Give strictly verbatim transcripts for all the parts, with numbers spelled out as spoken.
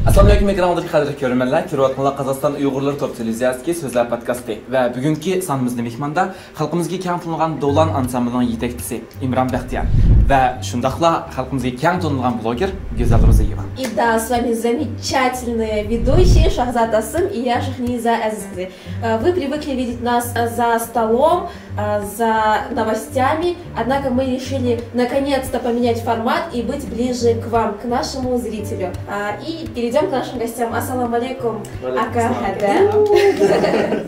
ئەسسالامۇئەلەيكۇم، ئېكران ئالدىدىكى قەدىرلىك كۆرۈرمەنلەر. كۆرۈۋاتقىنىڭلار قازاقىستان ئۇيغۇرلىرى توپ تېلېۋىزىيەسىدىكى سۆزلەر پودكاستى. ۋە بۈگۈنكى سانىمىزدا مېھماندا خەلقىمىزگە كەڭ تونۇلغان دولان ئانسامبلىنىڭ يېتەكچىسى ئىمران بەختىيار ۋە شۇنداقلا خەلقىمىزگە كەڭ تونۇلغان بلوگېر گۈزەل روزىيېۋا. И да, с вами замечательные ведущие Шахзат Асым и я, Шахниза Азизқызы. Э, Вы привыкли видеть нас, э, за столом, э, за новостями, однако мы решили наконец-то поменять формат и быть ближе к вам, к нашему зрителю. А, И перейдем к нашим гостям. Ассаламу алейкум, Ва алейкум ака ассалам. Хада.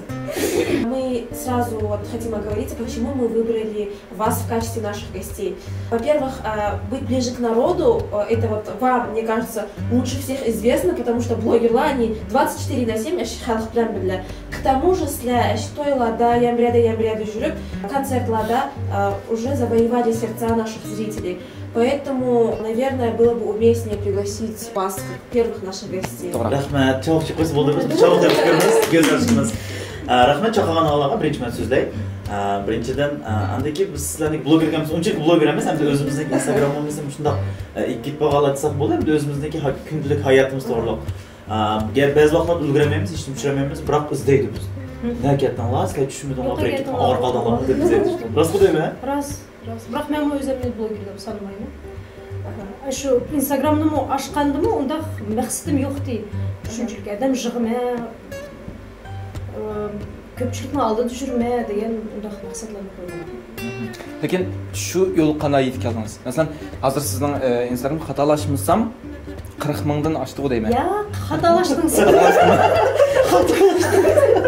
Мы сразу вот хотим оговориться, почему мы выбрали вас в качестве наших гостей. Во-первых, э, быть ближе к народу, э, это вот вам, мне кажется, лучше всех известно, потому что блогерлар, они двадцать четыре на семь, э, хәлек белән берлә. К тому же, сіләр, э, тойларда, ямьрәдә, ямьрәдә жүреп, концертларда, э, уже завоевали сердца наших зрителей. Поэтому, наверное, было бы уместнее пригласить вас как первых наших гостей. To'g'ri. Рәхмәт. Чабыш чыгып қойса болды. Чабыш береміз. Көз ашымыз. Ә, рәхмәт чакырғаныңызға, бірінші мен сөзлей. Ә, біріншіден, ә, андагы біз сіздерге блогер екенбіз, оншалықты блогер емес, әмді өзіміздің инстаграмымыз шындақ, ә, икки итпаға алатсақ болады, әмді өзіміздің күнделік hayatımız туралы. Ә, бәзі вақытларда үлгермейміз, ештеңе түсіремейміз, бірақ іздейді біз. Не кеттіңлар, сілер түсінбедіңлар, бір кеткен, ауыр қалдыңлар деп іздейді. Рас қой деймін, ә? Рас. Рас. Бірақ мен өзімді блогер деп санамаймын. Аха. Шу инстаграмны ашқандымы, онда мақсатым жоқ дей. Шүнчілік адам жығыма, көпшіліктің алдында жүрме деген онда мақсатларым қойған. Lekin shu yo'l qanday yetib keldingiz? Masalan, hozir sizning, e, Instagram xatolashmasam, qirq mingdan oshdi-ku deyman. Ya, xatolashdiңiz. Xatolashdiңiz.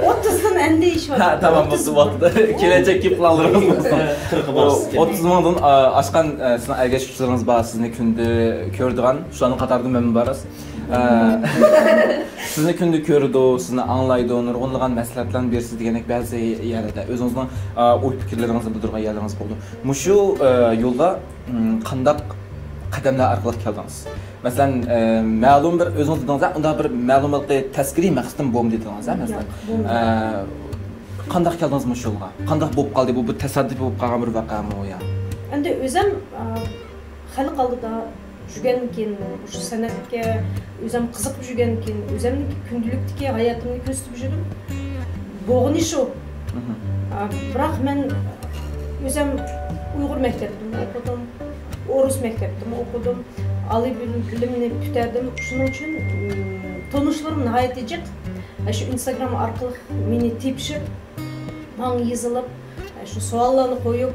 O'ttizdan endi ish bor. Ha, tamam, bu vaqtda kelajak gap planlarimiz bo'lsin. Qirqqa borasiz. O'ttiz mingdan, e, oshgan, e, sizning ergashuvchilaringiz bor, sizni kunda ko'radigan, shularning qatorida men borasiz. E, sizni kunda ko'radi, sizni anglaydi, nurg'unlagan maslahatlarni bersiz degandek ba'zi yerlarda o'zingizning, e, o'y-fikrlaringizni bildirgan yerlaringiz bo'ldi. Mushu, e, yo'lga, mm, qandaq qadamlar orqali keldingiz? Masalan, e, ma'lum bir, o'zingiz dedingiz, unda bir ma'lum bir tashkiliy maqsadim bo'lmadi dedingiz, masalan. Yo'q, bo'lmadi. E, qandaq keldingiz mushu yo'lga? Qandaq bo'lib qoldi? Bu bir tasodif bo'lib qolgan bir voqeami u yo? Endi o'zim, e, xalq oldida yurgandan keyin shu san'atga o'zim qiziqib yurgandan keyin o'zimni kundalikdagi hayotimni ko'rsatib yurdim. Bo'lg'ini shu. Mhm. A, biroq men o'zim uyg'ur maktabida o'qidim, o'rus maktabida o'qidim, oliy bil-, bilimni ko'tardim. Shuning uchun, mm, tanishlarim nihoyatda jiq. A, shu Instagram orqali meni tepishib, manga yozilib, a, shu savollarni qo'yib,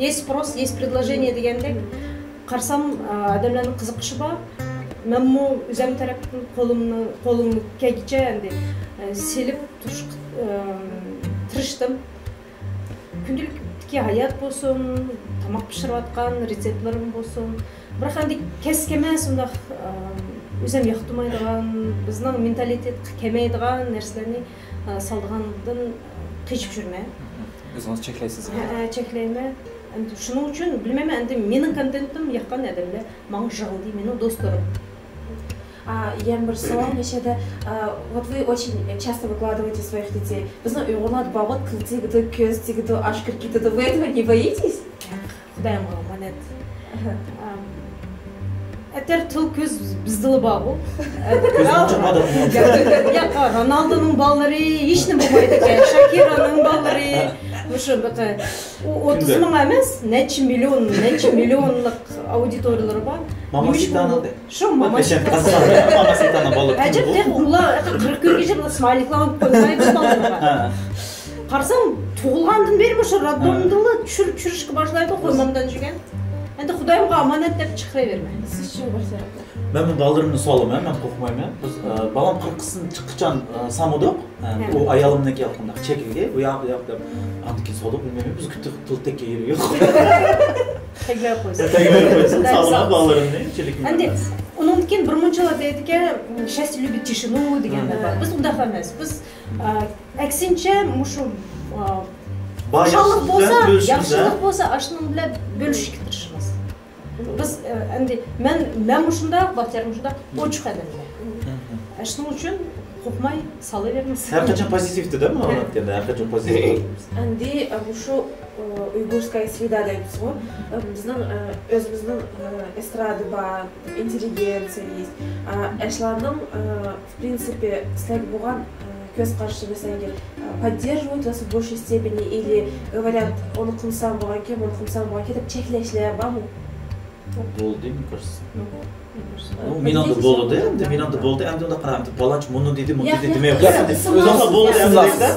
есть спрос, есть предложение degandek. Qarasam, a, odamlarning qiziqishi bor. Menmu o'zim tarafdan qo'limni, qo'limni kelguncha endi, a, selib turish, a, tirishdim. Kundalikdagi hayot bo'lsin, tomoq pishirayotgan retseptlarim bo'lsin. Biroq endi kasb emas, undaq, a, o'zim yoqtirmaydigan, bizning mentalitetga kelmaydigan narsalarni, a, soladigandan qechib yurman. O'zingiz cheklaysiz? Ha, ha, cheklayman. Endi shuning uchun bilmayman, endi mening kontentim yoqqan odamlar manga yig'ildi, mening do'stlarim. А, yana bir savol, Mishada, а, вот вы очень часто выкладываете своих детей. Bizni uyg'urlar bog'ot til tegdi, ko'z tegdi, osh kirib ketadi. Вы этого не боитесь? Xudoyimga omonat. Aha. Am, Atar til ko'z bizdila borku. Ko'zini ochib qo'yadi. Yo'q, Ronalduning bolalari hech nima bo'lmaydi ekan. Shakiraning bolalari, o'sha baqa, u o'ttiz ming emas, necha million, necha millionlik auditoriyalari bor. Mamacita. Shu Mamacita. Mamacitaning bolalari. Ajab, ular qirq kungacha smayliklar olib qo'ymaydi bolalarga. Ha. Qarasam, tug'ilgandan beri shu роддомдала tushir-, tushirishga boshlaydi, qo'ymamdan yurgan. Endi Xudoyimga omonat deb chiqaraverman. Siz shu bir sababdan. Men bu bolalarımni solaman, men qo'rqmayman. Biz, e, bolam qirq chiqqancha, e, sanamadik. E, u ayolimniki yoqqanda chekilgan, u yoq, bu yoq deb. Andan keyin soldik, bilmayman, biz kutib pul tekka yeri yo'q. Teglab qo'ysin. Teglab qo'ysin, solaman bolalarımni, chekilmayman. Endi undan keyin bir munchalar deydi ekan, счастье любит тишину deganlar bor. Biz undaq emas. Biz, e, Aksincha, mushu, a, xushalliq bo'lsa, yaxshilik bo'lsa, ashning bilan bo'lishishga tirishamiz. Biz, e, endi men, men mushundoq, Baxtiyor mushundoq ochiq odamlar. Shuning uchun ئۇقماي سالىۋېرىمىز. ھەر قاچان پوزىتىۋتىدا، مانا ئۇنداق دېگەندە، ھەر قاچان پوزىتىۋ. ئەمدى ئە، مۇشۇ ئە، ئۇيغۇرسكايا سرېدا دەيمىزغۇ، ئە، بىزنىڭ ئە، ئۆزىمىزنىڭ ئە، ئېسترادا بار، ئىنتېللىگېنتسىيە، ئە، ئەشلارنىڭ ئە، в принципе سىلەرگە بولغان ئە، كۆز قارىشى، مەسىلەن، ئە، поддерживать в большей степени или говорят، ئۇنى قىلمىساڭ بولغانكەن، بۇنى قىلمىساڭ بولغانكەن دەپ چەكلەشلەر بارمۇ؟ بولدى، مېنىڭدە بولدى، ئەمدى مېنىڭدە بولدى، ئەمدى ئۇنداق قارا، ئەمدى پالانچى مۇنى دېدى، مۇنى دېدى دېمەي. ئۇنداق بولدى، ئەمدى دەيدىكەن.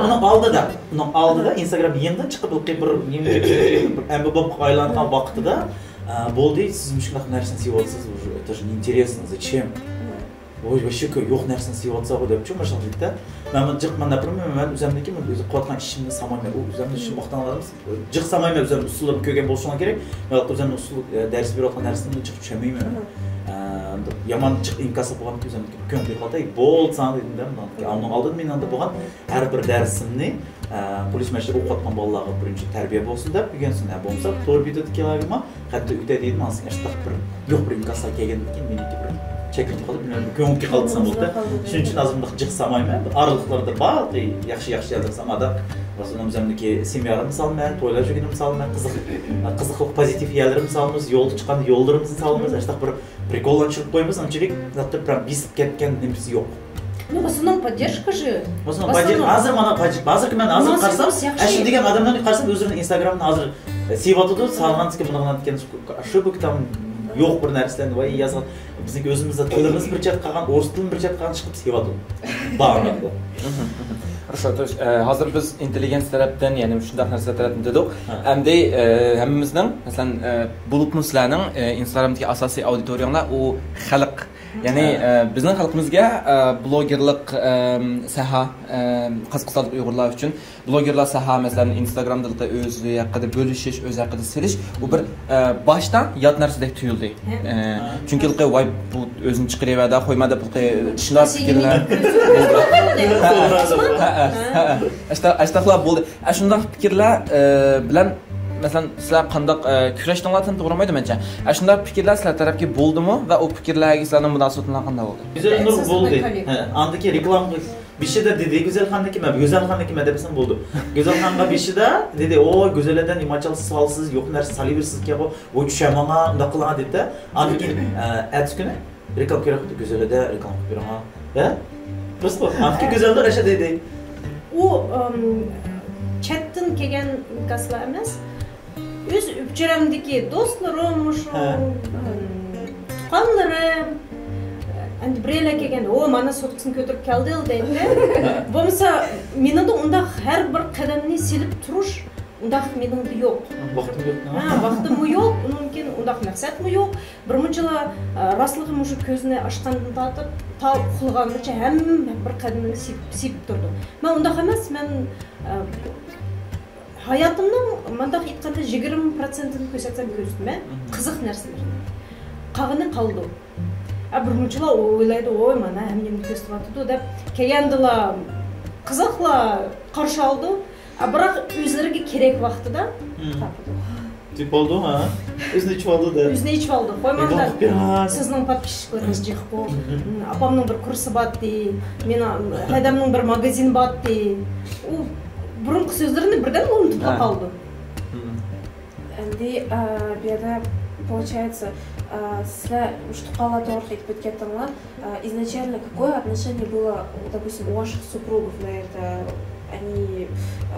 ئۇنىڭ ئالدىدا، ئۇنىڭ ئالدىدا ئىنستاگرام يېڭىدىن چىقىپ، بىر نېمە، بىر ئەمبىبابقا ئايلانغان ۋاقتىدا، ئە، بولدى، سىز مۇشۇنداق نەرسىنى سېۋىۋاتىسىز، это же неинтересно, зачем? ۋوي، ۋاھشىي يوق نەرسىنى سېۋىۋاتساغۇ دەپ، شۇ ماشىنىدە. مەن جىق، مەن نەپرىمەن، مەن ئۆزۈمنىكى، مەن ئۆزى قىلىۋاتقان ئىشىمنى سامايمەن. ئۇ ئۆزۈمنى شۇ ماختانغان جىق سامايمەن، ئۆزۈمنىڭ ئۇسۇللىرىنى كۆرگەن بولۇشۇڭلار كېرەك. مەن ئۆزۈمنىڭ ئۇسۇل، دەرس بېرىۋاتقان نەرسىنى جىق چۈشەنمەيمەن. ئە، يامان جىق ئىنكاس بولغان ئۆزۈمنىڭ كۆڭلۈمگە قالدى. بولدى ساڭا دېدىم دە، ئۇنىڭ ئالدىدا مېنىڭدە بولغان ھەر بىر دەرسىمنى، ئە، پولىس مەشىدە ئوقۇۋاتقان بالىلارغا بىرىنچى تەربىيە بولسۇن دەپ ئۆگەنسۇن. ھە، بولمىسا تور بېتىدىكىلەرگىمۇ خەتتە ئۆتەي دېدىم، ئانسىڭ ئاشتاق بىر يوق بىر ئىنكاسلار كەلگەندىن كېيىن مېنىڭكى بىر چەكلىنىپ قالدى، بىلمەيمەن، كۆڭۈلگە قالدى دېسەم بولدى. شۇنىڭ ئۈچۈن ھازىر مۇنداق جىق سالمايمەن. ئارىلىقلاردا بار ياخشى ياخشى يەرلىرى سالمادا. مەسىلەن، ئۆزۈمنىكى سېمىنارنى سالىمەن، تويلار جۈگىنىمۇ سالىمەن، قىزىق، قىزىقلىق پوزىتىپ يەرلىرىمۇ سالىمىز، يولدا چىققاندا يوللىرىمىزنى سالىمىز، ئاشتاق بىر پرىكوللارنى چۈشۈرۈپ قويىمىز، ئانچىلىك زادى بىسىپ كەتكەن نېمىسى يوق. Ну, в основном поддержка же. ھازىر مانا ھازىرقى مەن ھازىر قارىسام، ئەشۇ دېگەن ئادەملەرنى قارىسام، ئۆزلىرىنىڭ ئىنستاگرامىنى ھازىر سېۋىۋاتىدۇ، سالغانسىكەن، مۇنىڭ ئىكەن، ошибка там يوق بىر نەرسىلەرنى ۋاي يازغان. بىزنىڭكى ئۆزىمىزدە تىلىمىز بىر چەت قالغان، ئورۇس تىلىمۇ بىر چەت قالغان، چىقىپ سېۋىۋاتىدۇ. بارماقتا. Хорошо, то есть, ئە، ھازىر بىز ئىنتېللىگېنسىيە تەرەپتىن، يەنى مۇشۇنداق نەرسىلەر تەرەپتىن دېدۇق. ئەمدى، ئە، ھەممىمىزنىڭ، مەسىلەن، ئە، بولۇپمۇ سىلەرنىڭ، ئە، ئىنستاگرامدىكى ئاساسىي ئاودىتورىيەڭلار ئۇ خەلق. يەنى، ئە، بىزنىڭ خەلقىمىزگە، ئە، بلوگېرلىق، ئە، ساھە، ئە، قازاقىستانلىق ئۇيغۇرلار ئۈچۈن بلوگېرلار ساھە، مەسىلەن، ئىنستاگرامدا ئۆزى ھەققىدە بۆلۈشۈش، ئۆزى ھەققىدە سېلىش، ئۇ بىر، ئە، باشتا يات نەرسىدەك تۇيۇلدى. ئە، چۈنكى ۋاي بۇ ئۆزىنى چىقىرىۋەردى، قويما دەپ شۇنداق پىكىرلەر. ئاشتاقلار بولدى. ئە، شۇنداق پىكىرلەر، ئە، بىلەن، مەسىلەن، سىلەر قانداق، ئە، كۈرەشتىڭلار دېسەم توغرا بولمايدۇ مەنچە. ئە، شۇنداق پىكىرلەر سىلەر تەرەپكە بولدىمۇ ۋە ئۇ پىكىرلەرگە سىلەرنىڭ مۇناسىۋىتىڭلار قانداق بولدى؟ گۈزەل نۇر بولدى. ئاندىن كېيىن رېكلاما بېشىدا دېدى، گۈزەلخاننىڭكىمەن، گۈزەلخاننىڭكىمەن دەپ دېسەم بولدى. گۈزەلخانغا بېشىدا دېدى، ئو، گۈزەلدىن ئىماچال سالىسىز، يوق نەرسە سالىۋېرىسىزكەن، ۋو چۈشەماڭا، ئۇنداق قىلىڭا دېدى. ئاندىن كېيىن، ئە، ئەتىسى كۈنى رېكلام كېرەك، گۈزەلدە رېكلام قىلىپ بېرىڭا. ھە؟ بىز بۇ، ئاندىن كېيىن گۈزەلدە ئەشە دېدى. ئۇ، ئەم، چەتتىن كەلگەن ئىنكاسلار ئەمەس. ئۆز ئۆپچۈرەمدىكى دوستلىرىم، مۇشۇ، ئىم، تۇغقانلىرىم، ئەمدى بىرەيلەر كەلگەندە، ئو، مانا سوتكىسىنى كۆتۈرۈپ كەلدى دەيدۇ. بولمىسا، مېنىڭدە ئۇنداق ھەر بىر قەدەمنى سېلىپ تۇرۇش، ئۇنداق مېنىڭدە يوق. ۋاقتىم يوق. ھە، ۋاقتىممۇ يوق، ئۇنىڭدىن كېيىن ئۇنداق مەقسەتمۇ يوق. بىر مۇنچىلا، ئە، راستلىقى مۇشۇ كۆزىنى ئاچقاندىن تارتىپ، تا ئۇخلىغانغىچە ھەممە بىر قەدىمىنى سېلىپ، سېلىپ تۇردۇم. مەن ئۇنداق ئەمەس، مەن، ئە، ھاياتىمنىڭ، مۇنداق ئېيتقاندا، يىگىرمە پىرسەنتىنى كۆرسەتسەم كۆرسىتىمەن، قىزىق نەرسىلەرنى. قالغىنى قالىدۇ. ئە، بىر مۇنچىلا ئويلايدۇ، ۋوي، مانا ھەممىنى كۆرسىتىۋاتىدۇ دەپ، كەلگەندىلا قىزىقلا قارشى ئالىدۇ. ئە، بىراق ئۆزلىرىگە كېرەك ۋاقتىدا تاپىدۇ. تېپىۋالدى، ھە؟ ئۆزىنى ئېچىۋالدى دە. ئۆزىنى ئېچىۋالدى. قوي مانا، سىزنىڭ پادپىسچىكلىرىڭىز جىق بۇ. ئاپامنىڭ بىر كۇرسى باتتى. مېنىڭ ھەدەمنىڭ بىر ماگازىنى باتتى. ئۇ بۇرۇنقى سۆزلىرىنى بىردەملا ئۇنتۇپلا قالىدۇ. ئەمدى، ئە، بۇ يەردە، получается، ئە، سىلەر مۇشۇ تۇغقانلار توغرىلىق ئېيتىپ ئۆتۈپ كەتتىڭلار. ئە، изначально какое отношение было, допустим, у ваших супругов на это? Они,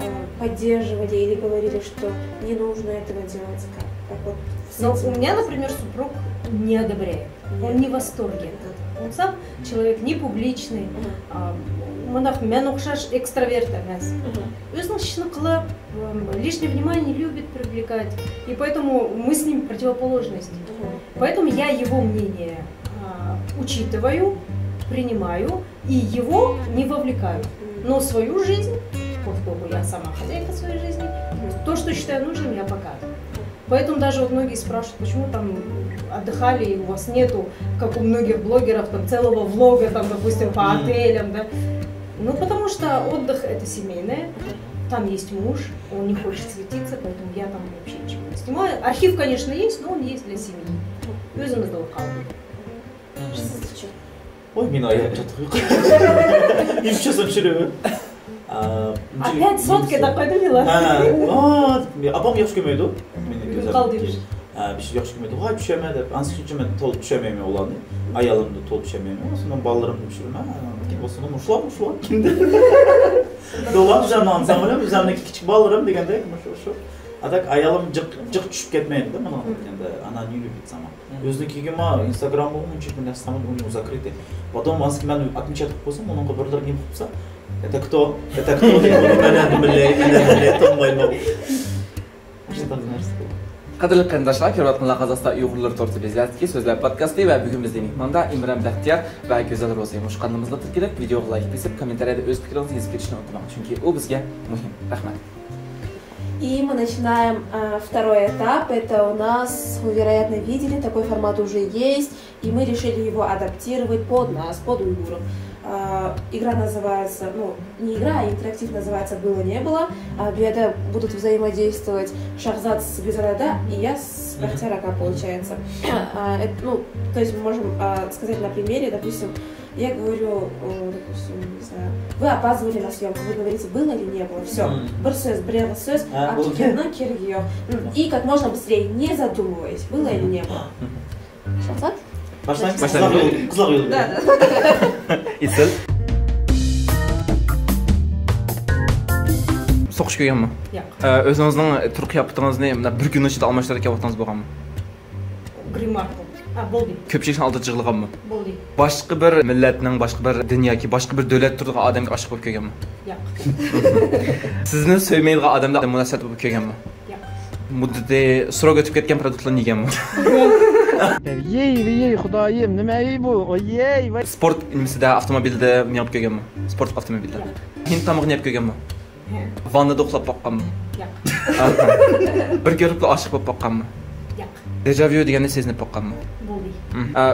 э, поддерживали или говорили, что не нужно этого делать? Как, как вот с Ну, этим? у меня, например, супруг не одобряет. Он не в восторге. Он сам человек не публичный. А, мындай мен окшаш экстраверт эмес. Өзүнүн ишин кылып, м, лишнее внимание не любит привлекать. И поэтому мы с ним противоположность. Поэтому я его мнение, а, учитываю, принимаю и его не вовлекаю. Но свою жизнь, поскольку я сама хозяйка своей жизни, то, что считаю нужным, я показываю. Поэтому даже вот многие спрашивают, почему там отдыхали, и у вас нету, как у многих блогеров, там целого влога, там, допустим, по отелям, да. Ну, потому что отдых — это семейное, там есть муж, он не хочет светиться, поэтому я там вообще ничего не снимаю. Архив, конечно, есть, но он есть для семьи. Өзүбүздө калды. Сиздичи? ۋاي، مېنىڭ ئاياغىم چاتىقى يوق. يۇمشىسا چۈشۈرىمەن. ئا، ئا، پەت سوتكا دەپ قويدۇم يىلان. ھە، ئا، ئاپام ياخشى كۆرمەيدۇ. مېنى گۆزەل قالدى دېگەن. ھە، بىر ياخشى كۆرمەيدۇ. ۋاي، چۈشۈرمە دەپ. ئانىسى شۇنچە مەن تولا چۈشۈرمەيمەن ئۇلارنى. ئايالىمنى تولا چۈشۈرمەيمەن. ئۇنىڭ بالىلىرىمنى چۈشۈرىمەن. كېيىن بولسا مۇشۇلار، مۇشۇلار. دولا ئۆزۈمنى ئانىسام بىلەن، ئۆزۈمنىڭكى كىچىك بالىلىرىم دېگەندەك، مۇشۇ، شۇ. ئاداك ئايالىم جىق، جىق چۈشۈپ كەتمەيدۇ-دە، مانا دېگەندە، ئانا نېرۋىسى. ئۆزىنىڭكىگىمۇ ئىنستاگرامغا ئۇنچە بىر نەرسە سالمىدى، ئۇنى ئۇزاكرىتى. Потом مەن ئاتمىش يەتتە قىلىپ قويسام، ئۇنىڭغا بىرلەر نېمە قىلىپسا، это кто؟ Это кто دەيدۇ. مەن ئەندى مىللىي، مەن ئەندى مىللىي تونۇمايمەن. قەدىرلىك قېرىنداشلار، كۆرۈۋاتقىنىلەر قازاقىستان ئۇيغۇرلىرى توغرىسىدا بىز يازدىكى سۆزلەر پودكاستى ۋە بۈگۈن بىزنىڭ مېھماندا ئىمران بەختىيار ۋە گۈزەل روزى. مۇشۇ قانىلىمىزغا تىركىلىپ، ۋىدېئوغا لايك بېسىپ، كوممېنتارىيەدە ئۆز پىكرىڭىزنى يېزىپ كېتىشنى ئۇنتۇماڭ، چۈنكى ئۇ بىزگە مۇھىم. رەھمەت. И мы начинаем, э, второй этап. Это у нас, вы, вероятно, видели, такой формат уже есть. И мы решили его адаптировать под нас, под уйгуров. А, игра называется, ну, не игра, а интерактив называется «Было, не было». А, в это будут взаимодействовать Шахзад с Гюзель-Ада и я с Бахтияром, получается. А, это, ну, то есть мы можем, а, сказать на примере, допустим, я говорю, э, допустим, не знаю, вы опаздывали на съемку, вы говорите «Было или не было?» Все. Мгм. Бир сөз, бир сөз, а, а, бу киргеннен кирги ёк. М, и как можно быстрее, не задумываясь, было или не было. Шахзад? Başlayın. Başlayın. Kızlar yolu. Kızlar yolu. Да, да. Esil. So'qish ko'rganmi? Yo'q. Ee, o'zingizning turq qiyofatingizni mına bir kun ichida almashtiradigan vaqtingiz bo'lganmi? Grimar qilib. Ha, bo'ldi. Ko'pchilikni oldida yig'laganmi? Bo'ldi. Boshqa bir millatning, boshqa bir din yoki boshqa bir davlat turadigan odamga oshiq bo'lib ko'rganmi? Yo'q. Sizni sevmaydigan odamda munosabat bo'lib ko'rganmi? Yo'q. Muddati, срок o'tib ketgan produktlarni yeganmi? Ey, ey, ey, Xudoyim, nima ey bu? Oy, ey, voy. Sport nimasida, avtomobilda minib ko'rganmi? Sport avtomobilda. Yo'q. Hind tomog'ini yeb ko'rganmi? Yo'q. Vannada uxlab boqqanmi? Yo'q. Bir ko'ribla oshiq bo'lib boqqanmi? Yo'q. Dejavu deganni sezinib boqqanmi? Bo'ldi.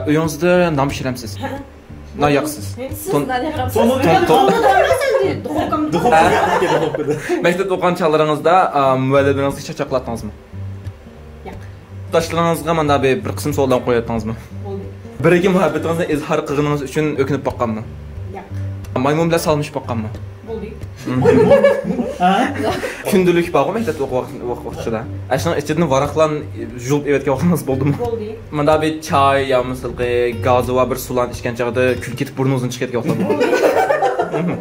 Uyingizda non pishirasiz? Yo'q. Non yoqasiz? Siz non yoqasiz? Ton- ton- ton- Duxovkada emas endi, duxovkada. Duxovkada, duxovkada. Maktabda o'qigan chog'laringizda, a, muallimlaringizga chaqchaq qilatdingizmi? Yo'q. Yaqdoshlaringizga mana bir, bir qism savollarni qo'yatdingizmi? Bo'ldi. Birga muhabbatingizni izhor qilganingiz uchun o'kinib boqqanmi? Yo'q. Maymun bilan salmishib boqqanmi? Bo'ldi. Kundalik borku maktabda o'qish vaqtida. Ashuni ichidan varaqlarni yulib evatgan vaqtingiz bo'ldimi? Bo'ldi. Mında bir choy yo masalan gazi va bir suvlarni ichgan chog'da kul ketib burningizdan chiqib ketgan vaqtlar bormi?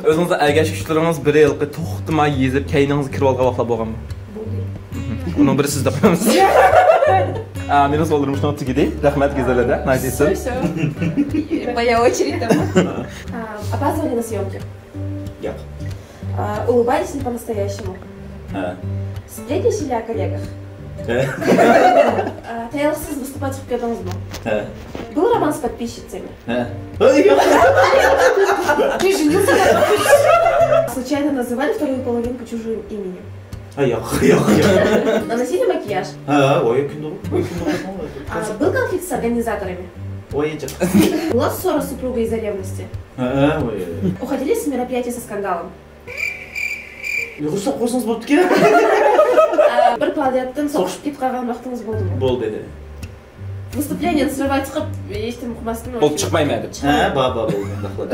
O'zingizning ergashish kuchlaringiz biri to'xtamay yezib, kayningizni kirib olgan vaqtlar bo'lganmi? Bo'ldi. Uning biri sizda qo'yamiz. А, meni savollarım shunday tugadi. Rahmat, Gizalada. Nice. Все, все. Моя очередь там. А, опаздывали на съемки? Yo'q. А, улыбались ли по-настоящему? Ha. Сплетничали о коллегах? Ha. А, tayyorliksiz выступать qilib ko'rdingizmi? Ha. Был роман с подписчицами? Ha. Ay, yo'q. Ты женился на подписчице? Случайно называли вторую половинку чужим именем? Ha, yo'q, yo'q, yo'q. Наносили макияж? Ha, oy, kundalik, oy, kundalik. А, был конфликт с организаторами? Oy, yo'q. Была ссора с супругой из-за ревности? Ha, oy, oy. Уходили с мероприятия со скандалом? Uyg'urcha qo'ysangiz bo'ptiki. Bir faoliyatdan so'qishib ketib qolgan vaqtingiz bo'ldimi? Bo'ldi. Выступлениени срывать qilib, hech kim uqmasdan. Bo'lib chiqmayman deb. Ha, bor, bor, bo'ldi, mundaq qiladi.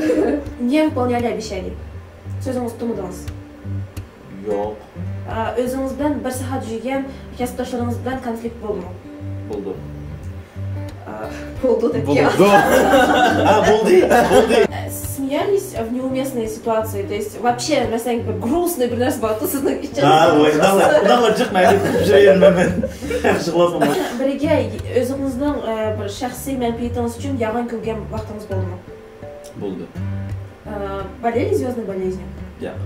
Не выполняли обещаний? So'zingizni tutmadingiz? Yo'q. O'zingiz bilan bir sohada yurgan kasbdoshlaringiz bilan konflikt bo'ldimi? Bo'ldi. А, bo'ldi deb. Bo'ldi. Ha, bo'ldi, bo'ldi. Смеялись в неуместные ситуации, то есть вообще, masalan, bir грустный bir narsa bordi, sizning ichingiz. Ha, voy, bunaqlar, bunaqlar chiqmaydi, kulib yuravermayman. Yaxshi qilasiz. Biriga o'zingizning, e, bir shaxsiy manfaatingiz uchun yomon kulgan vaqtingiz bo'ldimi? Bo'ldi. Э, болели звёздной болезнью? Yo'q.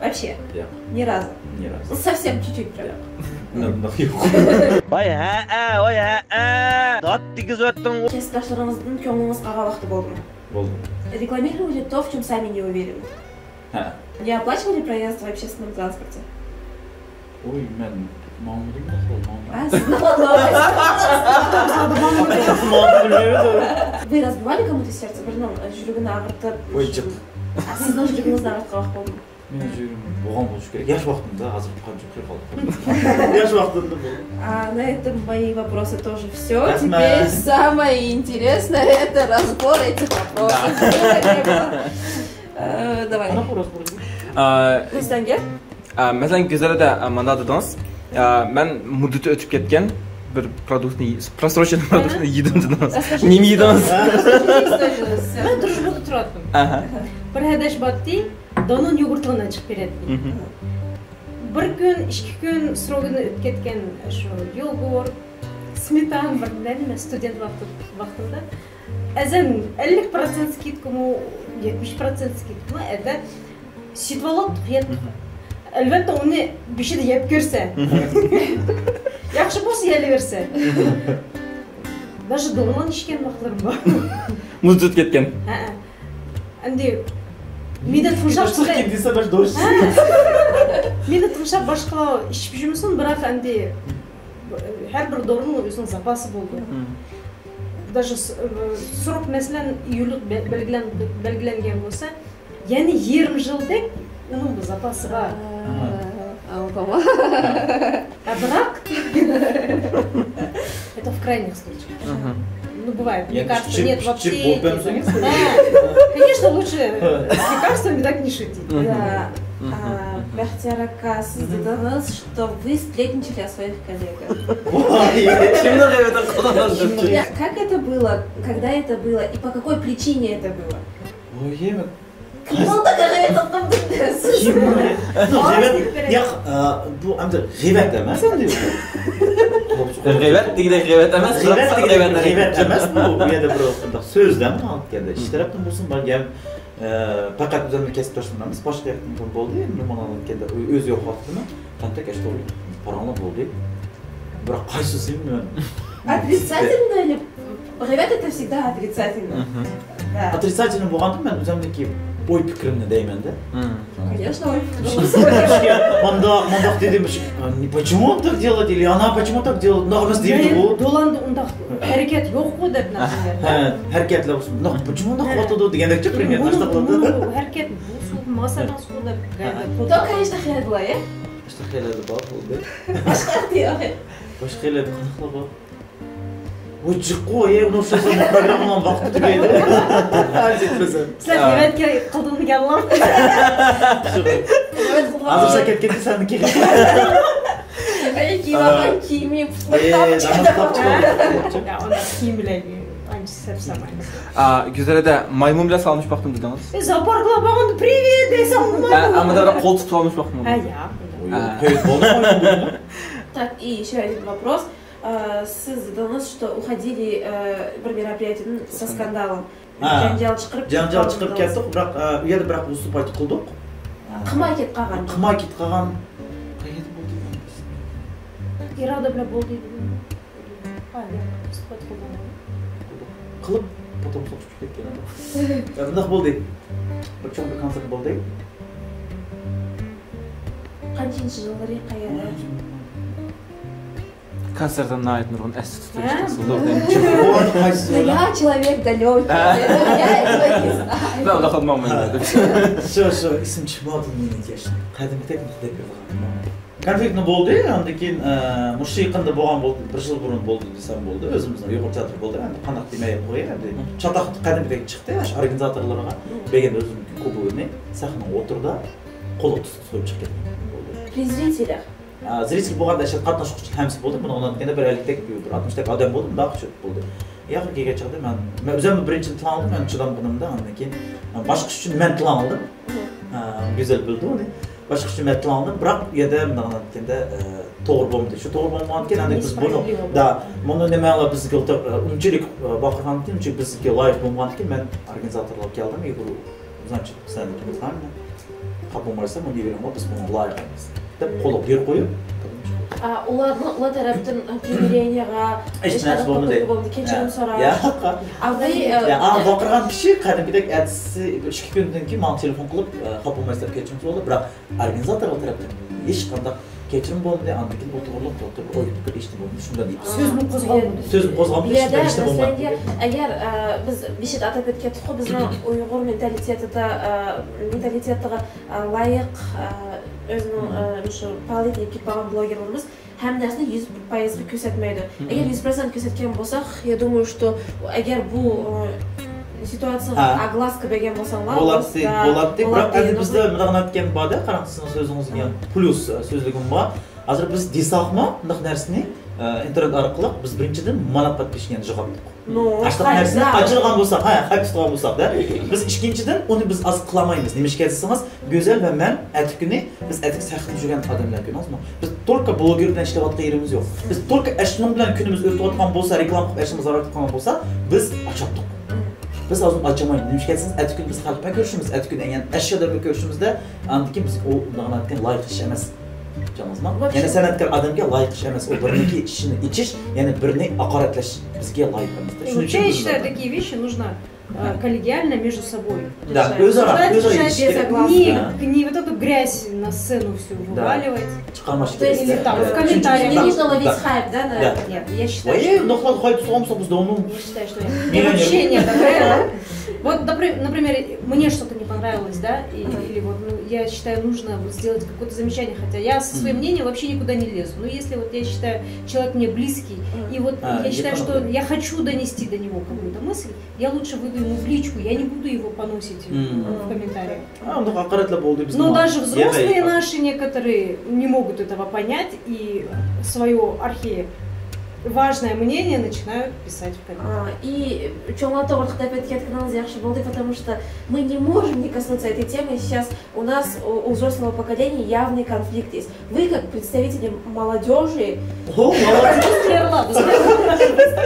Вообще? Yo'q. Ни разу? Ни разу. Ну, совсем чуть-чуть прям. Yo'q. Yo'q. Voy ha-a, voy ha-a. Dod degizib o'tding. Kasbdoshlaringizdan ko'nglingiz qolgan vaqti bo'ldimi? Bo'ldi. Рекламировали то, в чем сами не уверены? Ha. Не оплачивали проезд в общественном транспорте? Oy, men mangladim, mangladim. А, siz manglamaysiz. Вы разбивали кому-то сердце? Biriniň, e, yuragini ağrıtıp. Oy, jiq. A, sizniň yuragiňizni ağrıtqan vaqıt boldimi? مېنىڭچە بولغان بولۇشى كېرەك. ياش ۋاقتىمدا، ھازىر قانچە خىيال قالدى. ياش ۋاقتىمدا بولدى. А, на этом мои вопросы тоже все. Теперь самое интересное — это разбор этих вопросов. Э, давай. ئانا خورازمۇ. ئا، سەنگە؟ ئا، مەسىلەن، گۈزەلدە، ئا، مانداق دېدىڭىز. ئا، مەن مۇددىتى ئۆتۈپ كەتكەن بىر پرودۇكتنى، просроченный پرودۇكتنى يېدىم دېدىڭىز. نېمە يېدىڭىز؟ مەن درۇژبىدا تۇراتتىم. ئاھا. بىر ھەدەش باتتى، دانون يوگۇرتىنى چىقىپ بېرەتتى. مھم. بىر كۈن، ئىككى كۈن سروكىدىن ئۆتۈپ كەتكەن شۇ يوگۇرت، سمېتانا، بىر نېمە، مەن ستۇدېنت ۋاقتى، ۋاقتىمدا ئەزەن ئەللىك پىروتسېنت سكىدكىمۇ، يەتمىش پىروتسېنت سكىدكىمۇ، ئەدە سېتىۋالاتتۇق، يەتتۇق. ئەلۋەتتە، ئۇنى بېشىدا يەپ كۆرسە. ياخشى بولسا يەيلىۋەرسە. Даже دورىلارنى ئىچكەن ۋاقىتلىرىم بار. مۇز تۇتۇپ كەتكەن. ھەئە. ئەمدى مېنى تىڭشاپ، ھە. مېنى تىڭشاپ باشقىلار ئىچىپ يۈرمىسۇن، بىراق ئەمدى ھەر بىر دورىنىڭ ئۆزىنىڭ زاپاسى بولىدۇ. مم. Даже س-، سرок، مەسىلەن، ئىيۇللۇق بە-، بەلگىلەن-، بەلگىلەنگەن بولسا، يەنە يېرىم يىلدەك ئۇنىڭ بىر زاپاسى بار. ئا، تامام. А, بىراق، это в крайних случаях. Мгм. Ну, бывает. Лекарства нет вообще. Конечно, лучше с лекарствами так не шутить. Да. А, Бахтияр ака, сиз дедиңиз, что вы сплетничали о своих коллегах. Kimni g'iybat qilganlar? Как это было? Когда это было? И по какой причине это было? Kimni g'iybat qildim? Yo'q, g'iybat, yo'q, bu endi g'iybat emas endi. G'iybat degandek g'iybat emas, g'iybat degandek g'iybat emas bu. Bu yerda bir qanday so'zdan olib keldi. Ikki tarafdan bo'lsin, bir gap. Faqat o'zimni kesib tashlamaymiz. Boshqa yoqdan bo'ldi, endi nima olib keldi? O'zi yo'q vaqtida qanday ish to'g'ri paranglar bo'ldi. Biroq qaysisi? Отрицательно или g'iybat это всегда отрицательно. Да. Отрицательно bo'lganda men o'zimniki o'y fikrimni deyman-da. Конечно, o'y fikri. Mundoq, mundoq dedim. Почему он так делает? Или она почему так делает? Mundoq emas deydi u. Do'landi, undoq harakat yo'q-ku deb narsalar. Ha, harakatlar bo'lsin. Mundoq, почему undoq qilyotdi degandekcha примерно. Buni, buni harakat bu suv masalasi deb. Только эштахиялар, э? Эштахиялар bor bo'ldi. Boshqa yo'q. Boshqa yerlarda qanaqlar bor? Voy, jiqqo, e, uni o'xshasa programmani vaqti tugaydi. Sizlar g'iybat qildim deganlar. Hozir sen ketganda seni keyin. Ey, kiyim olgan kiyimi pıtırtap chiqdi. Ya, ona kiyim bilan ancha sepsamaymiz. Güzelde maymun bilan salonuşup baktım dediniz. E, zooparklar bag'ında привет desam bo'lmaydi. Ama da qol tutib salonuşup baktım. Ha, ya. Qo'yib bo'ldi. Так, и еще один вопрос. Siz dediniz, что уходили, э, bir мероприятиеден со скандалом. Janjal chiqarib, janjal chiqarib ketdik, biroq, e, u yerda biroq выступать qildik. Qilmay ketib qolgan. Qilmay ketib qolgan. Qayerda bo'ldi? Iroda bilan bo'ldi. Ha, выступать qilgan. Qilib, потом so'qishib ketgan. Bundoq bo'ldi. Bir cho'ng bir konsert bo'ldi. Qanchinchi yilda, qayerda? Konsertdan nihoyat nurg'un esda tutib chiqasiz. Я человек далёкий. Men unaqa qilmayman dedim. Shu, shu esim chiqmadi meni, конечно. Qadimgidek deb yig'ladim. Konfliktni bo'ldi, undan keyin, e, mushu yaqinda bo'lgan bo'ldi, bir yil burun bo'ldi desam bo'ldi, o'zimizning uyg'ur teatri bo'ldi, endi qanaqa demay qo'yay, endi chatoq qadimgidek chiqdi, shu organizatorlarga bergan o'zimniki kubogini sahnaga o'tirdi, qo'liga tutib qo'yib chiqib ketdi. При зрителях. Zritelь bo'lganda, işte, qatnashuvchi hammasi bo'ldi. Buni unutganda bir ellikdek, bir oltmishdak odam bo'ldi, mundoq bo'ldi. Oxiri kelgan chog'da men, men o'zim birinchi tilni oldim, men chidolmaganimda, undan keyin boshqa uchun men tilni oldim. Go'zal bildi uni. Boshqa uchun men tilni oldim, biroq u yerda, mundoq aytganda, to'g'ri bo'lmadi. Shu to'g'ri bo'lmagandan keyin, endi biz buni, да, buni nima, bizga unchalik baqirgandan keyin, unchalik bizga loyiq bo'lmagandan keyin men organizatorlarga keldim, Igor, значит, sen Xafa bo'lmasa, buni berish, biz bunga loyiq emas deb qo'lga ber qo'yib. Ularni, ular tarafdan примирениеga hech narsa bo'lmadi. Kechirim so'rash. Yo'q. Baqirgan kishi qadimgidek ertasi ikki kundan keyin menga telefon qilib, xafa bo'lmasa deb kechirim so'radi, biroq organizatorlar tarafdan hech qanday كەچۈرۈم بولمىدى، ئاندىن كېيىن ئوتتۇرىلىق توختىتىپ ئويلىنىپ بىر ئىشنى بولدى، شۇنداق دېيىپ. سۆزمۇ قوزغالمىدى. سۆزمۇ قوزغالمىدى، بۇ يەردە شۇنداق ئىشنى بولمىدى. مەسىلەن، ئەگەر، ئە، بىز بېشىدا ئاتاپ ئۆتكەنتۇققۇ، بىزنىڭ ئۇيغۇر مېنتالىتېتىدا، ئە، مېنتالىتېتىغا، ئە، لايىق، ئە، ئۆزىنىڭ، ئە، مۇشۇ پائالىيەت ئېلىپ كېلىپ بارغان بلوگېرلىرىمىز ھەممە نەرسىنى يۈز پايىزغا كۆرسەتمەيدۇ. ئەگەر يۈز پىرسەنت كۆرسەتكەن بولساق، я думаю, что ئەگەر بۇ، ئە، سىتۇئاتسىيەگە ئاگلاسكا بەرگەن بولساڭلار، بولاتتى، بولاتتى. بىراق ئەمدى بىزدە مۇنداق نەرسە بار-دە، قاراڭ، سىزنىڭ سۆزىڭىزگە پليۇس، ئە، سۆزلىگۈم بار. ھازىر بىز دېساقمۇ، بۇنداق نەرسىنى، ئە، ئىنتېرنېت ئارقىلىق بىز بىرىنچىدىن مانات قاتتىشىنى جاۋاب. ئاشۇنداق نەرسىنى قاچىلىغان بولساق، ھە، خەپ تۇتقان بولساق-دە، بىز ئىككىنچىدىن ئۇنى بىز ئاز قىلالمايمىز. نېمىشقا دېسىڭىز، گۈزەل ۋە مەن ئەتىكۈنى، بىز ئەتىك سەخت يۈرگەن ئادەملەر، كۆردىڭىزمۇ؟ بىز تولكا بلوگېر بىلەن ئىشلەۋاتقان يېرىمىز يوق. بىز تولكا ئەشنىڭ بىلەن كۈنىمىز ئۆتۈۋاتقان بولسا، رېكلاما قىلىپ ئەشنىمىز ئارتىپ قالغان بولسا، بىز ئاچاتتۇق. بىز ھازىر ئاچالمايمىز. نېمىشقا دېسىڭىز، ئەتىكۈنى بىز خەلق بىلەن كۆرۈشىمىز، ئەتىكۈنى يەنە ئەشيا ئادەم بىلەن كۆرۈشىمىزدە، ئاندىن كېيىن بىز ئۇ ماڭىدىغان لايىق ئىش ئەمەس. چۈشەندىڭىزمۇ؟ يەنە سەنئەتكار ئادەمگە لايىق ئىش ئەمەس. ئۇ بىرنىڭكى ئىشىنى ئېچىش، يەنە بىرنى ھاقارەتلەش بىزگە لايىق ئەمەس. شۇنى چۈشىنىڭىز. Вообще, я считаю, такие вещи нужно, э, коллегиально между собой решать. ئۆزئارا، ئۆزئارا يېتىشىش كېرەك. Не, не вот эту грязь на сцену всю вываливать. چىقارماش كېرەك. Или там в комментариях. Не нужно ловить хайп, да, на это? Нет, я считаю, что... ۋاي، نوقۇلدا خايپ تۇتقان بولسا، بىز دە ئۇنىڭ... Я считаю, что я вообще не одобряю. Вот, напри-, например, мне что-то не понравилось, да, и, или вот, ну, я считаю, нужно вот сделать какое-то замечание, хотя я со своим мнением вообще никуда не лезу. Но если вот я считаю, человек мне близкий, и вот я считаю, что я хочу донести до него какую-то мысль, я лучше выйду ему в личку, я не буду его поносить, э, в комментариях. ئۇنداق ھاقارەتلەر بولدى بىزنىڭ. Но даже взрослые наши некоторые не могут этого понять и своё архи-, важное мнение начинают писать в комментариях. А, и чоңлар توغرىلىق دەپ ئۆتۈپ كەتكىنىڭىز ياخشى بولدى, потому что мы не можем не коснуться этой темы. Сейчас у нас, у, у взрослого поколения явный конфликт есть. Вы, как представители молодёжи... О, молодец!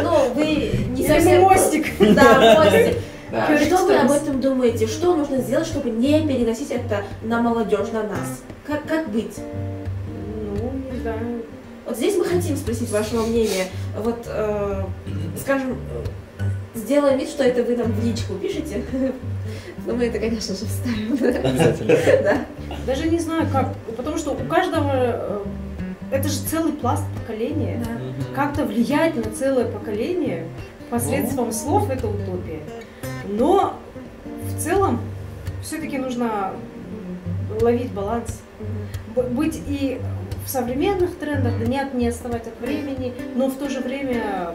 Ну, вы не совсем... Мостик. Да, мостик. Да. Что вы об этом думаете? Что нужно сделать, чтобы не переносить это на молодёжь, на нас? Как, как быть? Ну, не знаю. Вот здесь мы хотим спросить вашего мнения. Вот, э, скажем, э, сделаем вид, что это вы нам в личку пишете. Но мы это, конечно же, вставим. Обязательно. Да. Даже не знаю, как, потому что у каждого, э, это же целый пласт поколения. Да. Как-то влиять на целое поколение посредством слов — это утопия. Но в целом всё-таки нужно, м, ловить баланс. Б-, быть и в современных трендах, да нет, не отставать от времени, но в то же время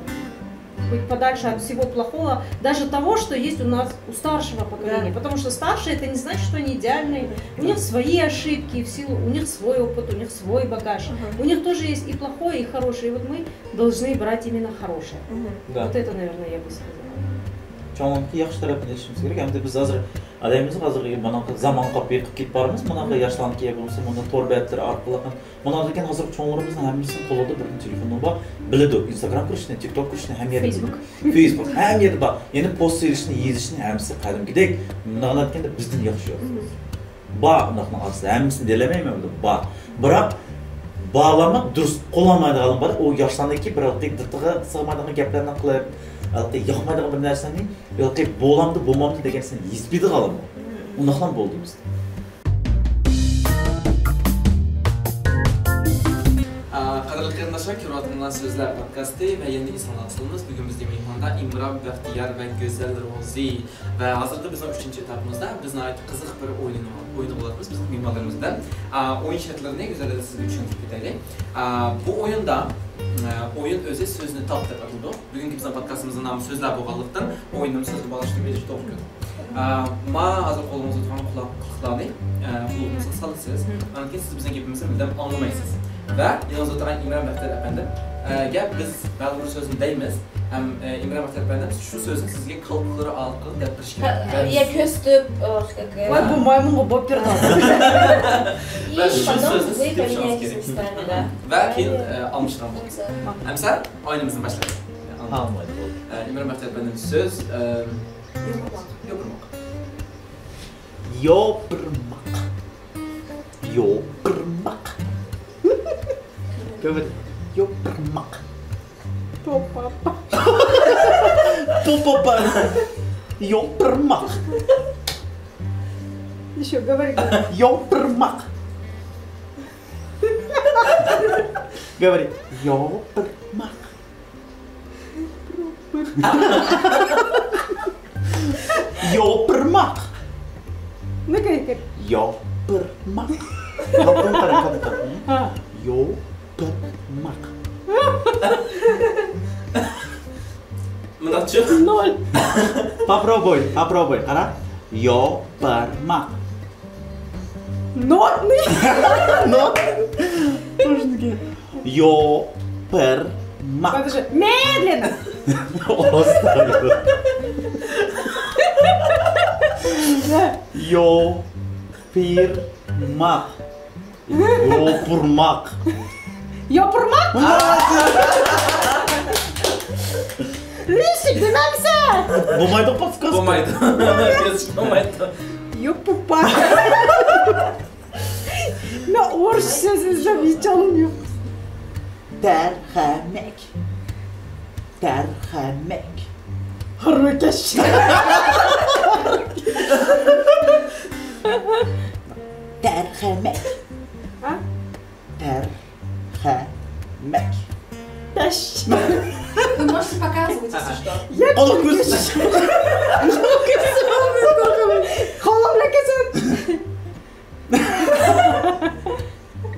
быть подальше от всего плохого, даже того, что есть у нас, у старшего поколения. Да. Потому что старшие — это не значит, что они идеальные. У них свои ошибки, в силу, у них свой опыт, у них свой багаж. У них тоже есть и плохое, и хорошее. И вот мы должны брать именно хорошее. Да. Вот это, наверное, я бы сказала. چوڭلۇقتىكى ياخشى تەرەپنى ئېلىشىمىز كېرەك. ئەمدى بىز ھازىر ئادەمىمىز ھازىرقى مانا زامانغا بېقىپ كېتىپ بارىمىز. مانا ياشلارنىڭكى بولمىسا مانا تور بەتلىرى ئارقىلىق. مانا لېكىن ھازىر چوڭلىرىمىزنىڭ ھەممىسىنىڭ قولىدا بىر تېلېفون بار. بىلىدۇ، ئىنستاگرام كىرىشنى، تىك توك كىرىشنى، ھەممە يەردە بىلىدۇ. فېيسبۇك، ھەممە يەردە بار. يەنە پوست سېلىشنى، يېزىشنى ھەممىسى قەدىمكىدەك. مۇنداق ئېيتقاندا بىزدىن ياخشى يوق. بار ئۇنداقنىڭ ئارىسىدا، ھەممىسىنى دېيەلمەيمەن، بار. بىراق بارلارمۇ دۇرۇس قوللانمايدىغانلار بار. ئۇ ياشلاردىكى بىر ھېلىقى دىتىغا سىغمايدىغان گەپلەرنى قىلىپ، ھېلىقى ياقمايدىغان بىر نەرسىنى، ھېلىقى بولامدۇ، بولمامدۇ دېگەن نەرسىنى يېزىپ بېرىدىغانلارمۇ. ئۇنداقلارمۇ بولدى بىزدە. ئا، قەدىرلىك قېرىنداشلار، كۆرۈۋاتقىنىڭلار سۆزلەر پودكاستى ۋە يەنە ئېسىڭلارغا سالىمىز. بۈگۈن بىزدە مېھماندا ئىمران بەختىيار ۋە گۈزەل روزى. ۋە ھازىرقى بىزنىڭ ئۈچىنچى ئېتاپىمىزدا بىز ناھايىتى قىزىق بىر ئويۇننى ئوينىغىلىۋاتىمىز بىزنىڭ مېھمانلىرىمىز بىلەن. ئا، ئويۇن شەرتلىرىنى گۈزەل سىزگە چۈشەندۈرۈپ كېتەيلى. ئا، بۇ ئويۇندا، ئا، ئويۇن ئۆزى سۆزنى تاپ دەپ ئاتىلىدۇ. بۈگۈنكى بىزنىڭ پودكاستىمىزنىڭ نامى سۆزلەر بولغانلىقتىن، ئويۇننى سۆزگە باغلاشتۇرۇپ بېرىش توغرا كۆردۈم. ئا، ما ھازىر قولىڭىزدا تۇرغان قۇلاق-، قۇلىقلارنى، ئا، قۇلىقىڭىزغا سالىسىز. ئاندىن كېيىن سىز بىزنىڭ گېپىمىزنى بىردەم ئاڭلىمايسىز. ۋە يېنىڭىزدا ئولتۇرغان ئىمران بەختىيار ئەپەندىم، ئە، گە بىز بەلگىلىك سۆزنى دەيمىز، ھەم، ئە، ئىمران بەختىيار ئەپەندىم شۇ سۆزنى سىزگە قالپاقلىرى ئارقىلىق دەپ بېرىشى كېرەك. يا كۆرسىتىپ، ئە، ۋاي، بۇ مايمۇنغا بوپ بېرىدۇ. ۋە شۇ سۆزنى سىز دەپ بېرىشىڭىز كېرەك. ۋە كېيىن، ئە، ئالمىشىدىغان بولىمىز. ئەمسە ئويۇنىمىزنى باشلايلى. ئە، ئىمران بەختىيار ئەپەندىم سۆز، ئە، يوپۇرماق. يوپۇرماق. يوپۇرماق. يوپۇرماق. كۆرمىدىم. يوپۇرماق. پوپاپا. پوپاپا. يوپۇرماق. Ещё говори. يوپۇرماق. Говори. يوپۇرماق. يوپۇرماق. نېكە، نېكە؟ يوپۇرماق. قاپتىن قارا، قاپتىن. ھا. يوپۇرماق. مۇنداقچۇ؟ نول. Попробуй, попробуي, قارا. يوپۇرماق. Нотный. Нот. Подожди. Медленно. Йопырмак. Йопырмак. Йопырмак? Листик демәмсе. Болмайды подсказка. Болмайды. Болмайды. Йопупа. Мен орыс сөз іздеп еш алым жоқ. Тәрхәмәк. Тәрхәмәк. Хырмекеш. Тәрхәмәк. А? Тәрхәмәк. Пеш. Вы можете показывать, если что. Я Колок көз. Колок көз. Колок көз.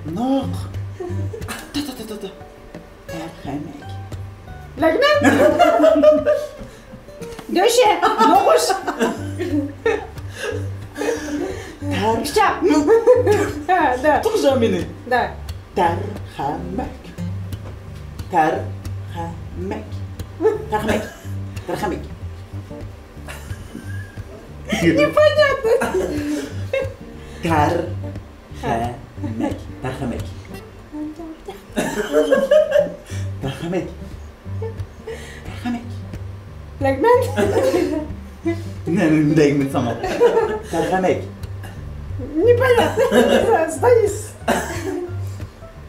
Нок. Та-та-та-та-та. Тәрхәмәк. Ләгмән. Дәүшә. Ноғыш. Тәр. Пычақ. Һә, да. Туғжа мені. Да. Тәрхәмәк. Тәрхәмәк. Тәрхәмәк. Тәрхәмәк. Непонятно. Тәр. Хәмәк. Тәрхәмәк. Тәрхәмәк. Тәрхәмәк. Ләгмән. Не, не, не, не, сама. Тәрхәмәк. Непонятно. Сдаюсь.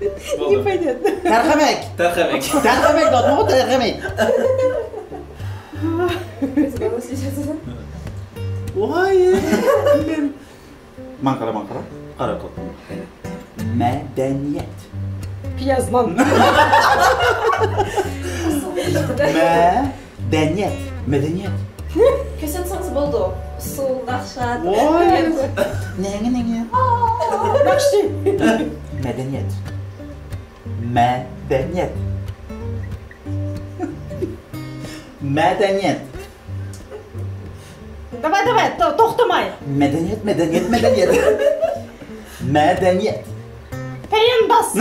Непонятно. Тәрхәмәк. Тәрхәмәк. Тәрхәмәк, да, ну, тәрхәмәк. Ой, Маңғара, маңғара. Қара қылып. Мәдәниет. Пиязман. Мәдәниет. Мәдәниет. Көрсетсеңіз болды. Сол, нақша. Ой. Неңе, неңе. Нақшы. Мәдәниет. Мәдәниет. Мәдәниет. Давай, давай, то-, тоқтамай. Мәдәниет, мәдәниет, мәдәниет. Мәдәниет. Пәйәнбас.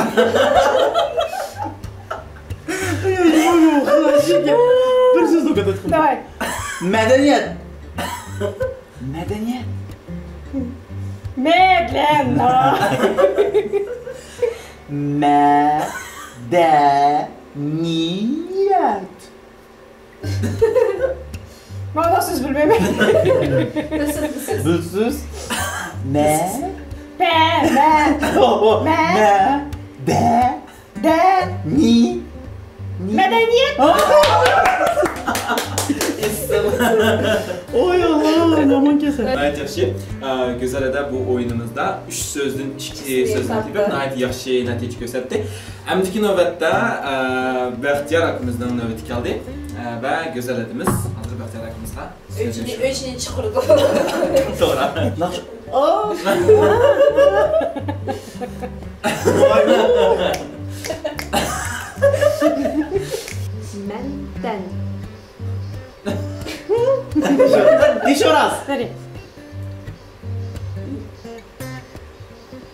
Ой, ой, ой, ой, ой, ой. Давай. Мәдәниет. Мәдәниет. Медленно. Мәдәниет. Мана сіз білмеймін. Білсіз, білсіз. Білсіз. Мә. Пә, мә. О, о. Мә. Мә. Дә. Дә. Ни. Ни. Мәдәниет. А! Ой, Алла, яман кесек. Гайт яхшы. Ә, Гүзәл әдә бу ойынымызда үш сөзден ікі сөзден тепіп, гайт яхшы нәтиже көрсетті. Әмдікі нөвәтте, ә, Бәхтияр акымыздың нөвәті келді. Ә, вә Гүзәл әдіміз, хазір Бәхтияр акымызға. Өчіне, өчіне чықырды. Тоғра. Нақшы. О! Мәнтән. Еще раз. Смотри.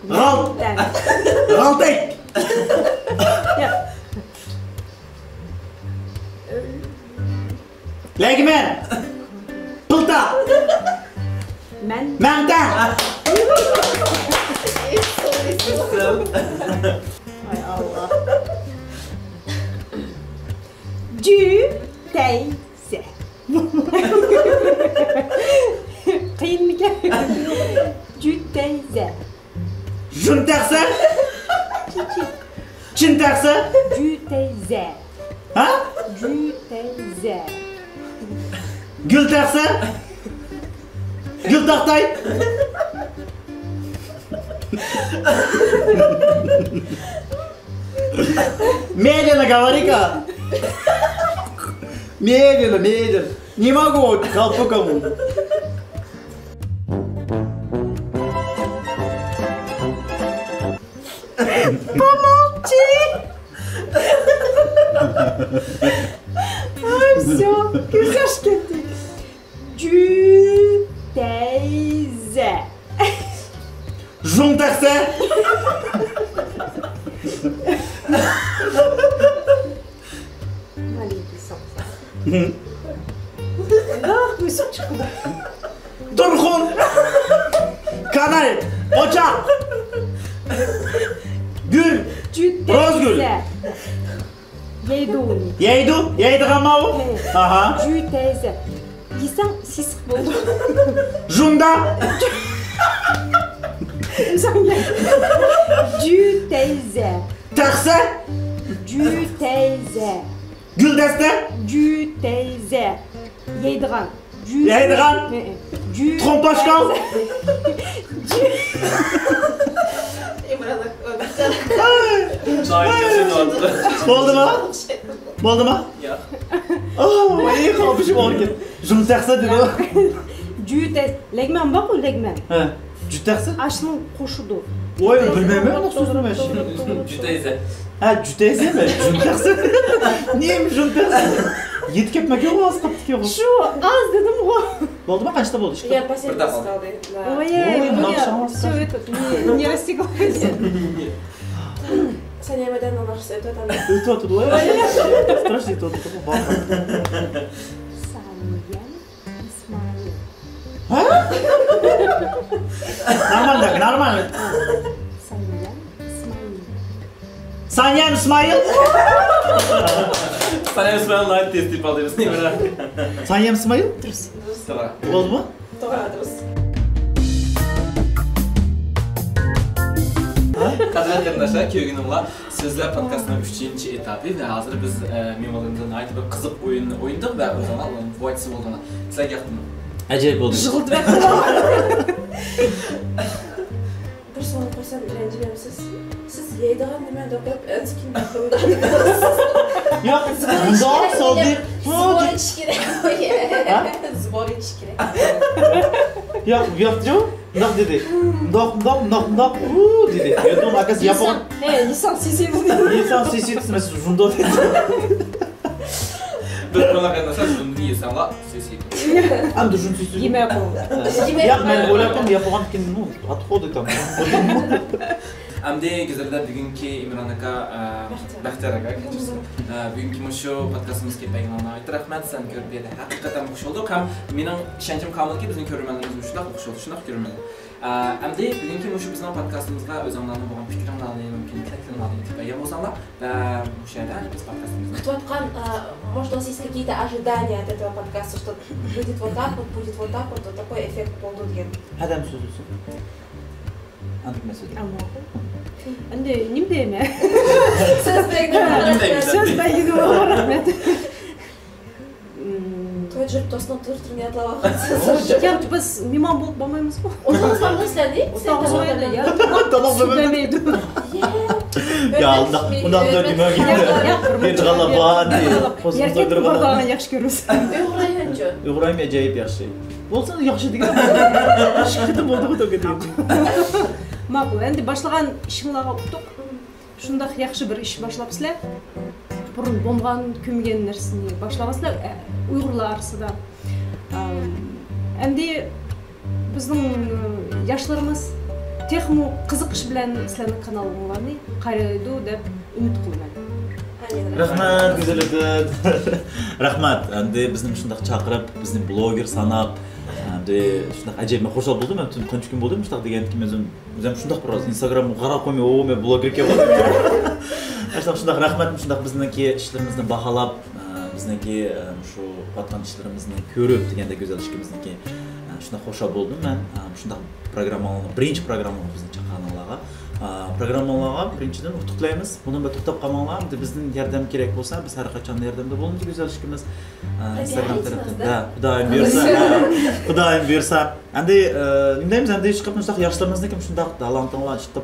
Ғал-, ғалтек. Ләгмән. Пылта. Мән. Мәңтә. Ай, Алла. Җү тәйзә. Қиынмы екен? Җү тәйзә. Җүн тәхсә? Чын тәхсә? Җү тәйзә. А? Җү тәйзә. Гүл тәхсә? Гүл тахтай? Медленно говори-ка. Медленно, медленно. Не могу, вот, колпаком. Помолчи. Ay, всё, ko'z yosh ketdi. Jü teyze. Jun teyze. Маленький сам. Да, кусочек. Durgun. Kanay. Ocak. Gül. Jü teyze. Rozgül. Yeydi onu. Yeydi? Yeydiganmi u? He. Aha. Jü teyze. Yesang sesiq bo'ldi. Junda. Sen ye. Jü teyze. Taxsa. Jü teyze. Guldasta. Jü teyze. Yeydigan. Jü. Yeydigan. He, he. Jü. Tuxum pochka. Jü. Bo'ldimi? Bo'ldimi? Yo'q. Oh, ey, qopishim og'riydi. Jun teyze dedi. Jü teyze. Legmen bor-ku, legmen. He. Jü teyze? Ashning qo'shidu. Voy, bilmayman, to'g'ri so'zini men. Jü teyze. Ha, jü teyzemi? Jun teyze. Nima jun teyze? Yetib ketmak yo'q, oz qoldi-ku. Shu oz dedim-ku. Bo'ldimi? Qanchta bo'ldi? Ikkita. Bir daha qoldi. Oy, oy, bu ne? Все, это, не, не растягивайся. Sen yemeden anlarsın, öte öte. Öte öte, oy. Страшно, öte öte. Sen yem İsmail. Ha? Normal, так, normal. Sen yem İsmail. Saniyam İsmail. Saniyam İsmail layt tez dep aldı bizni, Imran. Saniyam İsmail? Durus. Durus. Tamam. Oldu mu? Doğru, durus. Qadrli qarindoshlar, ko'rganinglar, So'zlar podkastinining uchinchi etapi va hozir biz, e, mehmonlarimiz bilan nihoyatda bir qiziq o'yinni o'ynadik va o'zinglar voytisi bo'ldinglar. Sizlarga yoqdimi? Ajoyib bo'ldi. Yig'ildi. Bir so'rab qo'ysam, ranjimamsiz? Siz yeydigan nima deb qo'yib, enskin yo'q, bundoq soldi. Сбор etish kerak. Ha? Сбор etish kerak. Yo'q, yo'q, yo'q. Bundoq dedi. Bundoq, bundoq, bundoq, bundoq. Uu, dedi. Yo'q, akasi yapon. He, inson sesiydi. İnsan sesi tutmasın, şunda dedi. Biz buna kadar sen bunu diyorsan la, sesi. Hem de şunu sesi. Yemek oldu. Yo'q, men o'ylab qoldim, yapon ekan, ну, отходы там. Әмді, гүзелдә, бүгінгі Имран ака, ә, Бәхтияр ака, ә, бүгінгі мүші подкастымыз кепәйгеніне айтты рахмет, сен көріп еді. Хақиқатан қош болдық. Һәм менің шәнчім қамылды ки, біздің көрерменіміз мүшілік қош болдық, шындақ көрермен. Ә, әмді, бүгінгі мүші біздің подкастымызға өз аңларының болған пікірін алайын, мүмкін тілектерін алайын деп әйгерген болсаңлар, ә, мүші әді, біз подкастымызды. Күтіп атқан, ә, может, у вас есть какие-то ожидания от этого подкаста, что будет вот так вот, будет вот так вот, вот такой эффект болды деген? Адам сөзі. Андык мәсьәлә. Әмма. Әнде ним дәйме? Сөз бәйге. Ним дәйме? Сөз бәйге, рәхмәт. М. Той җырып тосның тур турниятлава. Янты без миман булып бармаймыз бу. Онда санда эшләди. Тамак бәмәйдү. Я, анда, унда да дима гитте. Бер җыгала бар ди. Козын тойдырган. Яхшы күрмис. Уграйынчы. Уграйым әҗәеп яхшы. Болса да яхшы деген. Шикити булды бу төгеди. Макул. Энди башлаган ишиңләргә уттык. Шундый яхшы бер иш башлапсызлар. Бурын булмаган, күмген нәрсәне башлагансызлар, ә, уйгырлар арасында. Ам, энди безнең, э, яшларыбыз техмо кызыкыш белән сезнең каналларны карыйды дип өмет кылам. Рәхмәт, гүзәл егет. Рәхмәт. Энди безнең шундый чакырып, безне блогер санап, энди шундый әҗәеп, мен хушал булдым. Мен төн канча көн булды, шундый дигән ким үзем, үзем шундый бераз Instagram карап куймый, о, мен блогер кем. Шундый, шундый рәхмәт, шундый безнеңки эшләребезне баһалап, э, безнеңки, э, шу аткан эшләребезне күреп дигәндә гүзәл эшебезнеңки, э, шундый хушал булдым мен. Э, шундый программаларны, беренче программаларны безнең чакырганларга. А, программаларга беренчедән ук тукталабыз. Моның белән туктап калмаңлар. Безнең ярдәм кирәк булса, без һәркайчан ярдәмдә булабыз, гүзәл эшебез. А, Instagram тарафтан. Да, Ходаем боерса. Да, Ходаем боерса. Энди, э, нидә дибез, энди чыгып, шундый яшларыбызны кем шундый талантыңлар чыгып,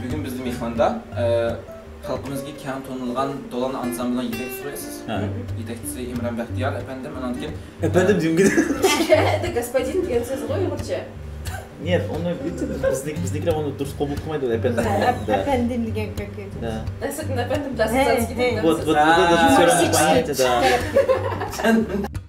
بۈگۈن بىزدە مېھماندا، ئە، خەلقىمىزگە كەڭ تونۇلغان دولان ئانسامبىلىنىڭ يېتەكچىسى غۇ سىز. ھە. يېتەكچىسى ئىمران بەختىيار ئەپەندىم، ئانان كېيىن ئەپەندىم دېگەن گېپى. Господин دېگەن سۆز غۇ ئۇيغۇرچە. نېيە، ئۇنى بىزنىڭ، بىزنىڭكىلەر ئۇنى دۇرۇس قوبۇل قىلمايدۇ، ئەپەندىم. ھە، ئەپ-، ئەپەندىم دېگەن گەپ. ھە. سىزدىن ئەپەندىم دەپ. ھە، ھە. Вот, вот, вот это всё равно понятие, да.